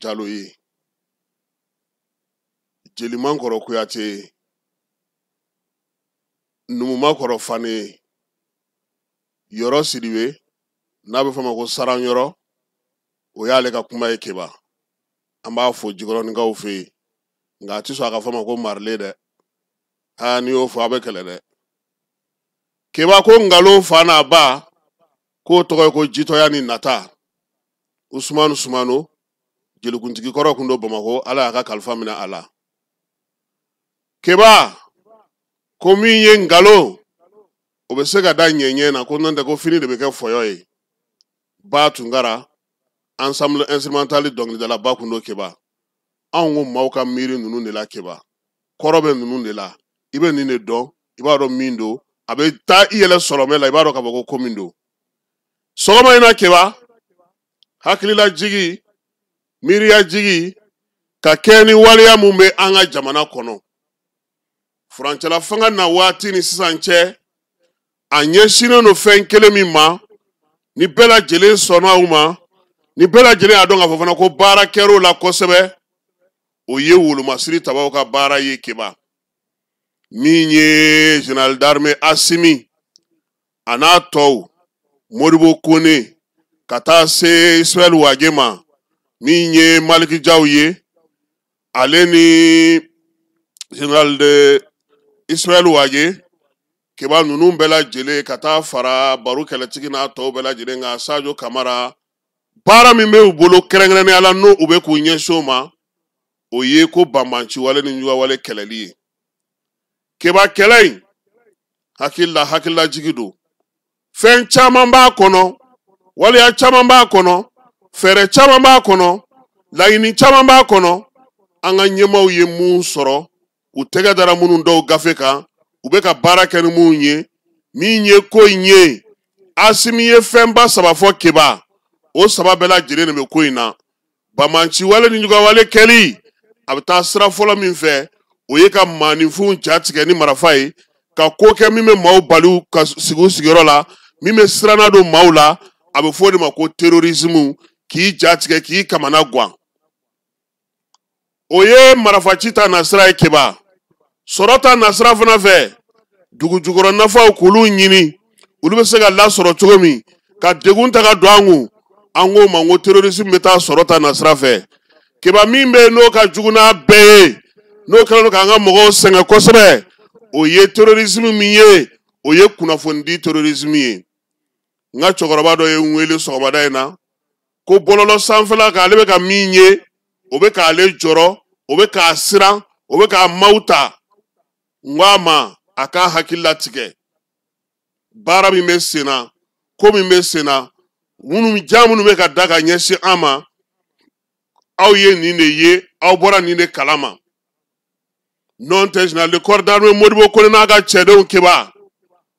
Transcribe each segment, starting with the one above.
Jalo ye, Jelimankɔrɔ Kuyate ye, Numumakɔrɔ Fane ye, Yɔrɔ Sidibe n'a bɛ fɔ a ma ko Saranyɔrɔ, o y'ale ka kuma ye Keba. An b'a fo Jikɔrɔnikaw fɛ yen, nka a tɛ sɔn a ka fɔ a ma ko Marile dɛ. Aa, n'i y'o fɔ a bɛ kɛlɛ dɛ. Keba ko nkalon fa n'a ba k'o tɔgɔ ye ko jitɔya ni nata. Usumanu Sumano, jelikuntigi kɔrɔ kun don Bamakɔ, Ala y'a ka kalifa minɛ a la. Keba ko min ye nkalon, o bɛ se ka da ɲɛɲɛ na, ko n'o tɛ ko fini de bɛ kɛ fɔyɔ ye. Ba Tunkara, ensemble instrumental dɔnkilidalaba kun don Keba. Anw ko maaw ka miiri ninnu de la Keba, kɔrɔ bɛ ninnu de la. I bɛ nin de dɔn, i b'a dɔn min don, a bɛ taa i yɛlɛ sɔlɔmɛ la, i b'a dɔn k'a fɔ ko ko min don. Sɔgɔma in na Keba, hakililajigi, miiriyajigi ka kɛ ni waleya mun bɛ an ka jamana kɔnɔ. Furancɛla fanga na waati ni sisan cɛ, a ɲɛsinnen don fɛn kelen min ma, ni bɛɛ lajɛlen sɔnna o ma, ni bɛɛ lajɛlen y'a dɔn k'a fɔ fana ko baara kɛr'o la kosɛbɛ, o ye wolomasiri tabaw ka baara ye Keba. Min ye général d'armée Asimi a n'a tɔw, Modibo Kone ka taa se Ismaël Wage ma, min ye Maliki Jaw ye, ale ni général de Ismaël Wage Keba, ninnu bɛɛ lajɛlen ka taa fara Baro kɛlɛtigi n'a tɔw bɛɛ lajɛlen kan, Sadio Kamara. Baara min bɛ u bolo kɛrɛnkɛrɛnnenya la, n'o u bɛ k'u ɲɛsin o ma, o ye ko banbanciwale ni ɲugawale kɛlɛli ye. Keba, kɛlɛ in hakilila hakililajigi don, fɛn caman b'a kɔnɔ, waleya caman b'a kɔnɔ, fɛɛrɛ caman b'a kɔnɔ, laɲini caman b'a kɔnɔ. An ka ɲɛmaaw ye mun sɔrɔ, u tɛgɛ dara minnu dɔw gafe kan, u bɛ ka baara kɛ ni mun ye. Min ye ko in ye, Asimi ye fɛnba saba fɔ Keba, o saba bɛɛ lajɛlen de bɛ ko in na. Banbanciwale ni ɲugawale kɛli, a bɛ taa sira fɔlɔ min fɛ, o ye ka maaninfinw jatigɛ ni marifa ye, ka ko kɛ min bɛ maaw bali ka sigi u sigiyɔrɔ la, min bɛ siranna don maaw la, a bɛ fɔ o de ma ko terrorisme, k'i jatigɛ k'i kamana gan. O ye marifaci ta nasira ye Keba. Sɔrɔ ta nasira fana fɛ, dugu jukɔrɔ nafaw k'olu ɲini, olu bɛ se ka lasɔrɔ cogo min, ka degun ta ka don an kun, an k'o ma ko terrorisme bɛ taa sɔrɔ ta nasira fɛ. Keba, min bɛ yen n'o ka jugu n'a bɛɛ ye, n'o kɛlen don k'an ka mɔgɔw sɛgɛn kosɛbɛ, o ye terrorisme min ye, o ye kunnafonidi terrorisme ye. N ka cɛkɔrɔba dɔ ye n wele sɔgɔmada in na ko bɔlɔlɔ sanfɛla kan, ale bɛ ka min ye, o bɛ k'ale jɔrɔ, o bɛ k'a siran, o bɛ k'a maaw ta. N ko a ma a k'a hakili latigɛ, baara min bɛ sen na, ko min bɛ sen na, minnu ja minnu bɛ ka da ka ɲɛsin an ma, aw ye nin de ye, aw bɔra nin de kalama. N'o tɛ, général de corps d'armée Modibo Kone n'a ka cɛdenw Keba,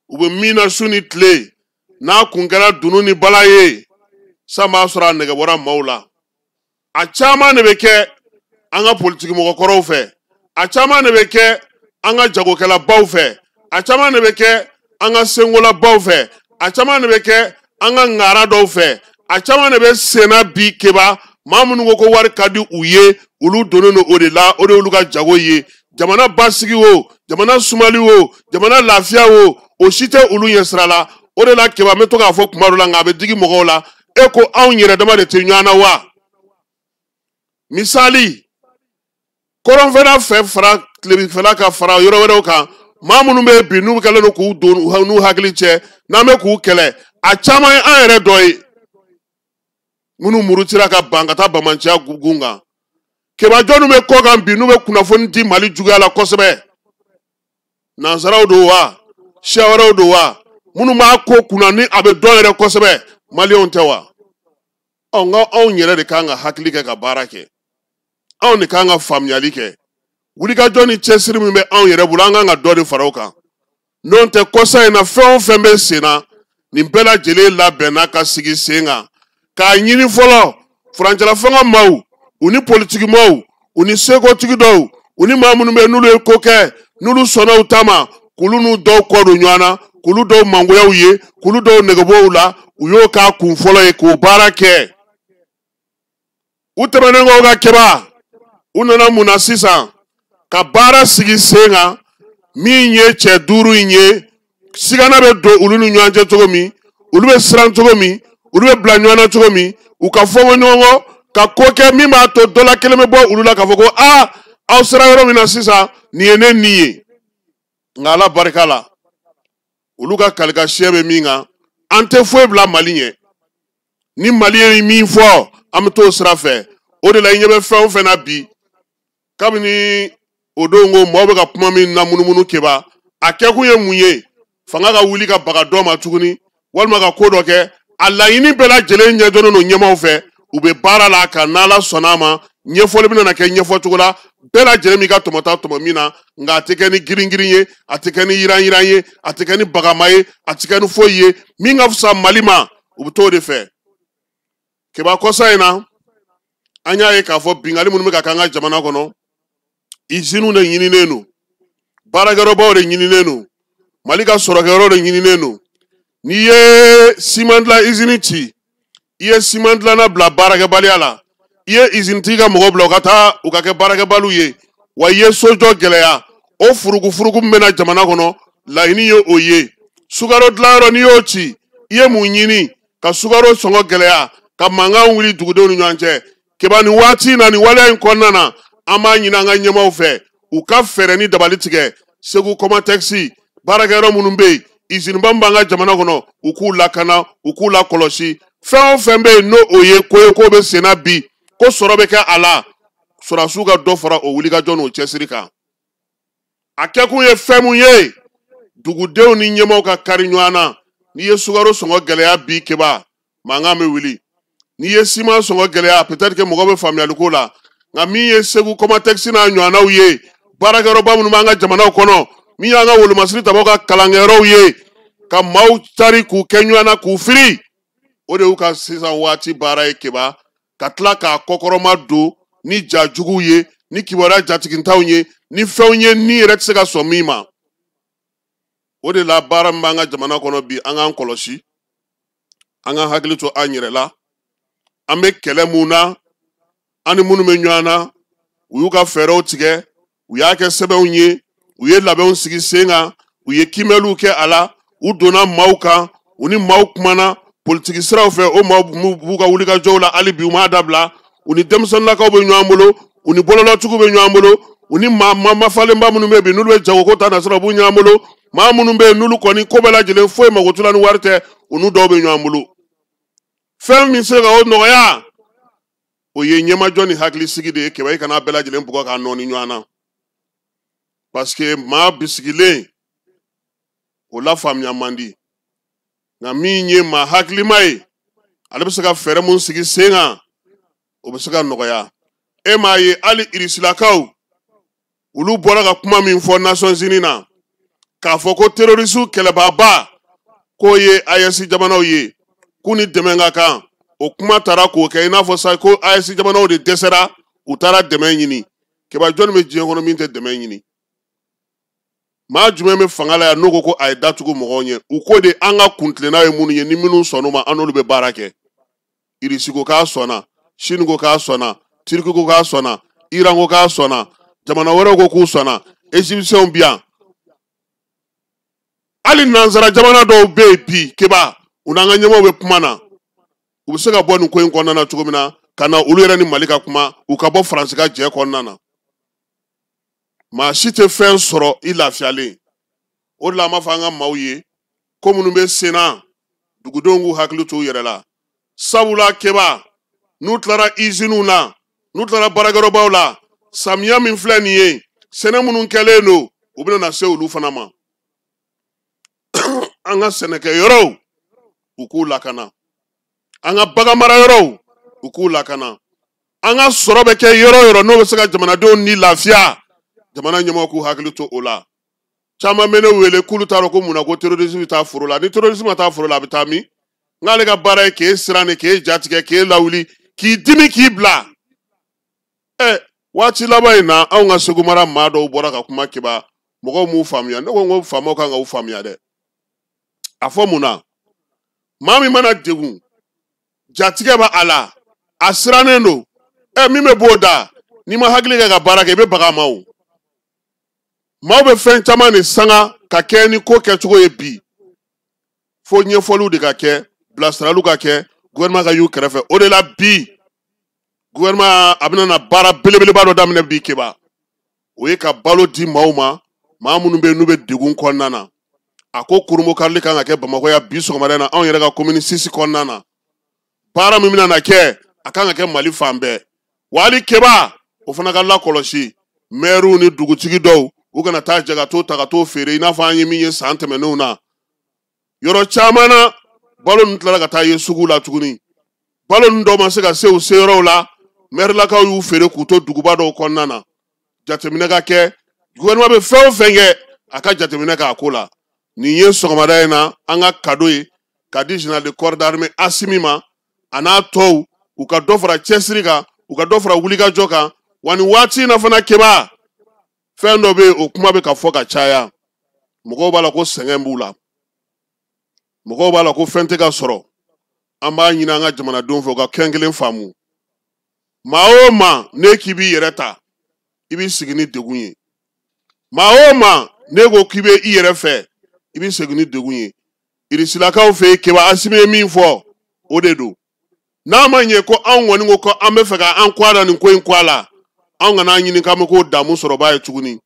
u bɛ min na su ni tile, n'a kun kɛra dunun ni bala ye, san b'a sɔrɔ a nɛgɛ bɔra maaw la. A caman de bɛ kɛ an ka politiki mɔgɔkɔrɔw fɛ, a caman de bɛ kɛ an ka jagokɛlabaw fɛ, a caman de bɛ kɛ an ka senkolabaw fɛ, a caman de bɛ kɛ an ka ŋara dɔw fɛ, a caman de bɛ senna bi Keba. Maa minnu ko ko wari ka di u ye, olu donnen don o de la, o de y'olu ka jago ye. Jamana basigi o, jamana sumali o, jamana lafiya o, o si tɛ olu ɲɛ sira la. O de la Keba, n bɛ to k'a fɔ kuma dɔ la, nka a bɛ digi mɔgɔw la, e ko anw yɛrɛ dama de tɛ ɲɔgɔn na wa? Misali, kɔrɔnfɛla fɛ fara tilebinfɛla ka fara yɔrɔ wɛrɛw kan, maa minnu bɛ bi n'u kɛlen don k'u don n'u hakili cɛ, n'an bɛ k'u kɛlɛ, a caman ye an yɛrɛ dɔ ye minnu murutira ka ban ka taa bamanciya gun kan. Keba, jɔnni bɛ kɔ kan bi n'u bɛ kunnafoni di Mali juguya la kosɛbɛ? Nansaraw don wa, siya wɛrɛw don wa? Minnu b'a ko kunna ni a bɛ dɔn yɛrɛ kosɛbɛ, maliyɛnw tɛ wa? Ɔ, nka anw yɛrɛ de kan ka hakili kɛ ka baara kɛ, anw de kan ka faamuyali kɛ. Wulikajɔ ni cɛsiri min bɛ anw yɛrɛ bolo, an kan ka dɔ de fara o kan. N'o tɛ, kɔsa in na, fɛn o fɛn bɛ sen na, nin bɛɛ lajɛlen labɛnna ka sigi sen kan k'a ɲini fɔlɔ furancɛla fanga maaw, u ni politiki maaw, u ni sekotigi dɔw, u ni maa minnu bɛ n'olu ye ko kɛ, n'olu sɔnna u ta ma, k'olu n'u dɔw kɔ don ɲɔgɔn na, k'olu dɔw mangoyaw ye, k'olu dɔw negebɔw la, u y'o k'a kun fɔlɔ ye k'o baara kɛ. U tɛmɛnen kɔ ka Keba, u nana mun na sisan ka baara sigi sen kan min ye cɛ 5 in ye, sigana bɛ don olu ni ɲɔgɔn cɛ cogo min, olu bɛ siran cogo min, olu bɛ bila ɲɔgɔn na cogo min, u ka fɔ ɲɔgɔn kɔ ka ko kɛ min b'a to dɔ la kelen bɛ bɔ olu la k'a fɔ ko aa aw sera yɔrɔ min na sisan nin ye ne nin ye. Nka Ala barika la, olu ka kalikasiyɛ bɛ min kan, an tɛ foyi bila Mali ɲɛ. Ni Mali ye min fɔ, an bɛ t'o sira fɛ. O de la i ɲɛ bɛ fɛn o fɛn na bi, kabini o don ko maaw bɛ ka kuma min na munumunu Keba, a kɛkun ye mun ye? Fanga ka wuli ka baga dɔ ma tuguni, walima ka ko dɔ kɛ. A laɲini bɛɛ lajɛlen ɲɛdɔnnen don ɲɛmaaw fɛ, u bɛ baara la ka n'Ala sɔnna a ma, ɲɛfɔli bɛna kɛ ɲɛfɔcogo la, bɛɛ lajɛlen b'i ka tɔmɔta tɔmɔ min na, nka a tɛ kɛ ni girin-girin ye, a tɛ kɛ ni yiran-yiran ye, a tɛ kɛ ni bagama ye, a tɛ kɛ ni foyi ye. Min ka fisa Mali ma, u bɛ t'o de fɛ. Keba, kɔsa in na, an y'a ye k'a fɔ binkanni minnu bɛ ka kɛ an ka jamana kɔnɔ, iziniw de ɲininen don, baarakɛyɔrɔbaw de ɲininen don, Mali ka sɔrɔkɛyɔrɔ de ɲininen don. N'i ye siman dilan izini ci, i ye siman dilanna bila baarakɛbaliya la, i ye izinitigi ka mɔgɔ bila u ka taa u ka kɛ baarakɛbaliw ye, wa i ye sojɔ gɛlɛya. O furukufuruku min bɛ na jamana kɔnɔ, laɲini ye o ye. Sukaro dilanyɔrɔ n'i y'o ci, i ye mun ɲini? Ka sukaro sɔngɔ gɛlɛya, ka mankan wuli dugudenw ni ɲɔgɔn cɛ. Keba, nin waati in na, nin waleya in kɔnɔna na, an b'a ɲini an ka ɲɛmaaw fɛ, u ka fɛɛrɛ ni dabali tigɛ. Segu Kɔmatɛkisi baarakɛyɔrɔ minnu bɛ yen, iziniba min b'an ka jamana kɔnɔ, u k'u lakana, u k'u lakɔlɔsi. Fɛn o fɛn bɛ yen n'o o ye ko ye k'o bɛ sen na bi, ko sɔrɔ bɛ kɛ a la, sɔrɔdasiw ka dɔ fara o wulikajɔ n'o cɛsiri kan. A kɛkun ye fɛn mun ye? Dugudenw ni ɲɛmaaw ka kari ɲɔgɔn na. N'i ye sukaro sɔngɔ gɛlɛya bi Keba, mankan bɛ wuli. N'i ye siman sɔngɔ gɛlɛya, peut-être que mɔgɔ bɛ faamuyali ko la. Nka min ye Segu Kɔmatɛkisi n'a ɲɔgɔnnaw ye, baarakɛyɔrɔba minnu b'an ka jamanaw kɔnɔ, min y'an ka wolomasiri tabaw ka kalankɛyɔrɔw ye, ka maaw cari k'u kɛ ɲɔgɔn na k'u firi, o de y'u ka sisan waati baara ye Keba, ka tila k'a kɔkɔrɔma don ni ja juguw ye, ni kibaruya jatigintanw ye, ni fɛnw ye ni yɛrɛ tɛ se ka sɔn min ma. O de la baara min b'an ka jamana kɔnɔ bi, an k'an kɔlɔsi, an k'an hakili to an yɛrɛ la. An bɛ kɛlɛ mun na, an ni minnu bɛ ɲɔgɔn na, u y'u ka fɛɛrɛw tigɛ, u y'a kɛ sɛbɛnw ye, u ye labɛnw sigi sen kan, u ye kiimɛliw kɛ a la, u donna maaw kan, u ni maaw kumana politiki siraw fɛ, o maaw b'u ka wulikajɔw la hali bi, u m'a dabila. U ni denmisɛnninnakaw bɛ ɲɔgɔn bolo, u ni bɔlɔlɔtigiw bɛ ɲɔgɔn bolo, u ni maa mafalenba minnu bɛ bi n'olu bɛ jagoko ta nasira, u b'u ɲɔgɔn bolo. Maa minnu bɛ yen n'olu kɔni ko bɛɛ lajɛlen foyi mago t'u la ni wari tɛ, u n'u dɔw bɛ ɲɔgɔn bolo. Fɛn min se ka o nɔgɔya, o ye ɲɛmajɔ ni hakilisigi de ye Keba. I kana bɛɛ lajɛlen bugɔ k'a nɔɔni ɲɔgɔn na, parce que maa bisigilen o lafaamuya man di. Nka min ye maa hakilima ye, ale bɛ se ka fɛɛrɛ mun sigi sen kan, o bɛ se ka nɔgɔya. E m'a ye hali irisilakaw, olu bɔra ka kuma min fɔ Nations Unies na, k'a fɔ ko terrorisiw kɛlɛbaaba k'o ye AES jamanaw ye, k'u ni dɛmɛ ka kan. O kuma taara k'o kɛ i n'a fɔ sa ko AES jamanaw de dɛsɛra, u taara dɛmɛ ɲini. Keba, jɔnni bɛ diɲɛ kɔnɔ min tɛ dɛmɛ ɲini? Maa jumɛn bɛ fanga la yan n'o ko ko a ye datugu mɔgɔw ɲɛ? U ko de an ka kuntilenna ye minnu ye, ni minnu sɔnn'u ma, an n'olu bɛ baara kɛ. Irisi ko k'a sɔnna, Sini ko k'a sɔnna, Turki ko k'a sɔnna, Iran ko k'a sɔnna, jamana wɛrɛw ko k'u sɔnna, Égyptiens bi yan, hali nansara jamana dɔw bɛ yen bi Keba, u n'an ka ɲɛmaaw bɛ kuma na, u bɛ se ka bɔ nin ko in kɔnɔna na cogo min na, ka na olu yɛrɛ ni Mali ka kuma, u ka bɔ Faransi ka jɛ kɔnɔna na. Maa si tɛ fɛn sɔrɔ i lafiyalen. O de la an b'a fɔ an ka maaw ye ko minnu bɛ sen na, dugudenw k'u hakili to u yɛrɛ la. Sabula Keba, n'u tilara iziniw na, n'u tilara baarakɛyɔrɔbaw la, samiya min filɛ nin ye, sɛnɛ minnu kɛlen don, u bɛna na se olu fana ma. An ka sɛnɛkɛyɔrɔw, u k'u lakana. An ka baganmarayɔrɔw, u k'u lakana. An ka sɔrɔ bɛ kɛ yɔrɔ o yɔrɔ n'o bɛ se ka jamanadenw ni lafiya, jamana ɲɛmɔgɔw k'u hakili to o la. Caman bɛ ne wele k'olu t'a dɔn ko mun na ko terrorisme bɛ taa foro la. Ni terrorisme ma taa foro la, a bɛ taa min? N'ale ka baara ye k'e siran de, k'e jatigɛ, k'e lawuli, k'i dimi, k'i bila. Waati laban in na, anw ka Segu mara maa dɔw bɔra ka kuma Keba, mɔgɔw m'u faamuya. Ne ko n ko faamaw kan ka u faamuya dɛ. A fɔ mun na? Maa min mana degun, jatigɛ b'a a la, a sirannen don, Min bɛ b'o da, n'i ma hakili kɛ ka baara kɛ, i bɛ baga a ma o. Maaw bɛ fɛn caman de sanga ka kɛ ni ko kɛcogo ye bi. Fo ɲɛfɔliw de ka kɛ, bilasiraliw ka kɛ, gouvernement ka y'u kɛrɛfɛ. O de la bi, gouvernement a bɛna na baara belebeleba dɔ daminɛ bi Keba. O ye ka balo di maaw ma, maa minnu bɛ yen n'u bɛ degun kɔnɔna na. A ko kurunbonkarili kan ka kɛ Bamakɔ yan bi sɔgɔmada in na, anw yɛrɛ ka commune 6 kɔnɔna na. Baara min bɛna na kɛ, a kan ka kɛ Mali fan bɛɛ. Wa hali Keba, o fana ka lakɔlɔsi. Mɛriw ni dugutigi dɔw, u kana taa jɛ ka t'o ta ka t'o feere i n'a fɔ an ye min ye san tɛmɛnenw na. Yɔrɔ caman na, balo ninnu tilara ka taa ye sugu la tuguni. Balo ninnu dɔw ma se ka se u seyɔrɔw la, mɛrilakaw y'u feere k'u to duguba dɔw kɔnɔna na. Jateminɛ ka kɛ, gouvernement bɛ fɛn o fɛn kɛ, a ka jateminɛ k'a ko la. Nin ye sɔgɔmada in na an ka cadeau ye ka di général de corps d'armée Assimi ma, a n'a tɔw, u ka dɔ fara cɛsiri kan, u ka dɔ fara wulikajɔ kan. Wa nin waati in na fana Keba, fɛn dɔ bɛ yen, o kuma bɛ ka fɔ ka caya. Mɔgɔw b'a la ko sɛgɛn b'u la, mɔgɔw b'a la ko fɛn tɛ ka sɔrɔ. An b'a ɲini an ka jamanadenw fɛ u ka kɛn kelen faamu. Maa o maa n'e k'i b'i yɛrɛ ta, i b'i sigi ni degun ye. Maa o maa n'e ko k'i bɛ i yɛrɛ fɛ, i b'i sigi ni degun ye. Irisilakaw fɛ yen, Keba, Asimi ye min fɔ, o de don. N'a ma ɲɛ ko anw kɔni ko ko an bɛ fɛ ka an kɔ a la nin ko in kɔ a la, anw kana ɲini k'an bɛ k'o damu sɔrɔba ye tuguni.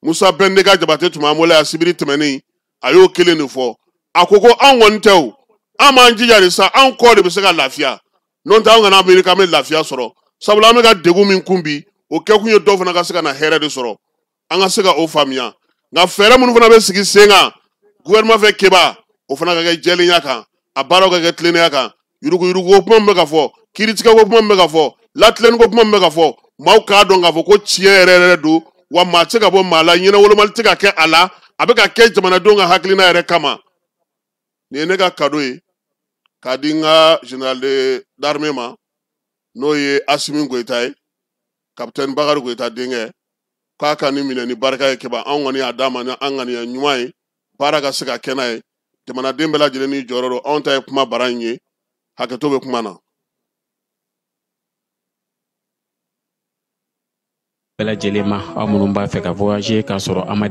Musa Bɛndeka Jabate tun b'an bolo yan sibiri tɛmɛnen, a y'o kelen de fɔ. A ko ko anw kɔni tɛ o, an b'an jija de sa, anw kɔ de bɛ se ka lafiya. N'o tɛ anw kana miiri k'an bɛ lafiya sɔrɔ. Sabula an bɛ ka degun min kun bi, o kɛkun ye dɔw fana ka se ka na hɛrɛ de sɔrɔ. An ka se ka o faamuya. Nka fɛɛrɛ minnu fana bɛ sigi sen kan gouvernement fɛ Keba, o fana ka kɛ jɛlenya kan, a baaraw ka kɛ tilennenya kan. Yuruguyurugu kuma min bɛ ka fɔ, kiiritigɛko kuma min bɛ ka fɔ, latilenniko kuma min bɛ ka fɔ, maaw k'a dɔn k'a fɔ ko tiɲɛ yɛrɛ yɛrɛ don, wa maa tɛ se ka bɔ maa la, ɲɛnawolomali tɛ ka kɛ a la, a bɛ ka kɛ jamanadenw ka hakilina yɛrɛ kama. Nin ye ne ka cadeau ye k'a di n ka général d'armée ma, n'o ye Asimi Goyita ye, capitaine Bakari Goyita denkɛ, k'a ka nin minɛ ni barika ye Keba. Anw kɔni y'a d'a ma ni an ŋaniya ɲuman ye, baara ka se ka kɛ n'a ye. Jamanaden bɛɛ lajɛlen n'i jɔyɔrɔ don. Anw ta ye kuma bara in ye, hakɛto bɛ kuma na. Bɛɛ lajɛlen ma, aw minnu b'a fɛ ka voyager k'a sɔrɔ an ma